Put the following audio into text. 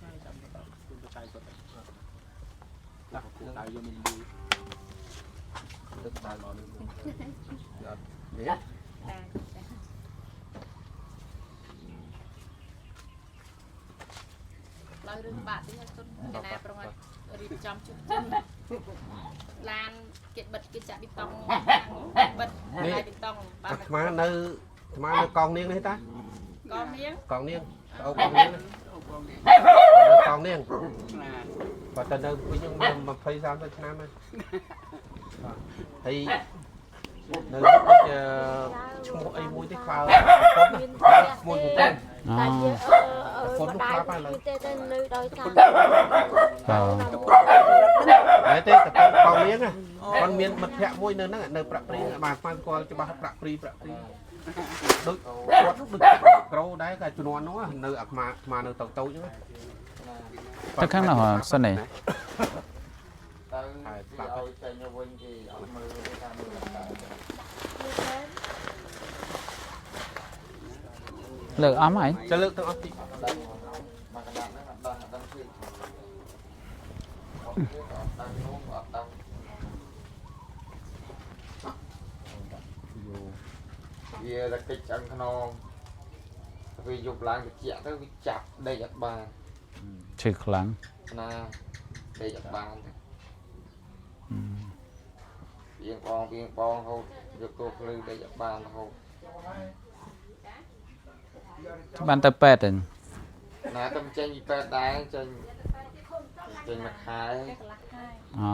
ហើយចាំដល់បច្ច័យគាត់ដាក់គោដៅយកមានមួយ ទឹកដល់មកនេះអត់នេះ តាឡើយរឿងបាក់ទីហើយទុនកណាប្រហែលរៀបចំជួសជុលឡានគេបិទគេចាក់ប៊ីតុងបិទឡាយប៊ីតុងបា អា ទ ត្មានៅអាត្មានៅកងនាងនេះតា កងនាង កងនាងអូកងនាង អូបងនេះ នៅកងនាង ណា គាត់ទៅនៅវិញហ្នឹង20 30ឆ្នាំហើយហើយនៅដូចឈ្មោះអីមួយទេខ្វើប្រពន្ធណាឈ្មោះប្រពន្ធ អូ តែយើងអឺម្ដាយគឺទេទៅនៅដោយសារ បាទ ហើយទេតកកងនាងណាគាត់មានមិត្តភ័ក្តិមួយនៅហ្នឹងនៅប្រាក់ព្រីបាទស្មានស្គាល់ច្បាស់ប្រាក់ព្រីប្រាក់ព្រីដូចគាត់ដូចក្រូដែរក៏ជំនាន់នោះនៅអាត្មាអាត្មានៅតូចតូចហ្នឹង ទៅខាងនោះសិននេះ ទៅគេឲ្យចេញទៅវិញគេអត់មើលទេថាមើលអត់កើត លើកអស់មក จะលើកទាំងអស់ទី ដឹងមកកណ្ដាលហ្នឹងអត់ដឹងអត់ដឹងទេអត់ទេអត់ដឹងនោះអត់ដឹងវាតែកិច្ចឆ្អឹងខ្នងវាយប់ឡើងតិចទៅវាចាប់ដេកអត់បាន ឈឺខ្លាំង ណាដេកអត់បានទេវៀងបងវៀងបងហូតយកគោភ្លឺដេកអត់បានរហូត បានទៅពេទ្យទេ ណាទៅចេញពីពេទ្យដែរចេញចេញមួយខែ កន្លះខែ អូ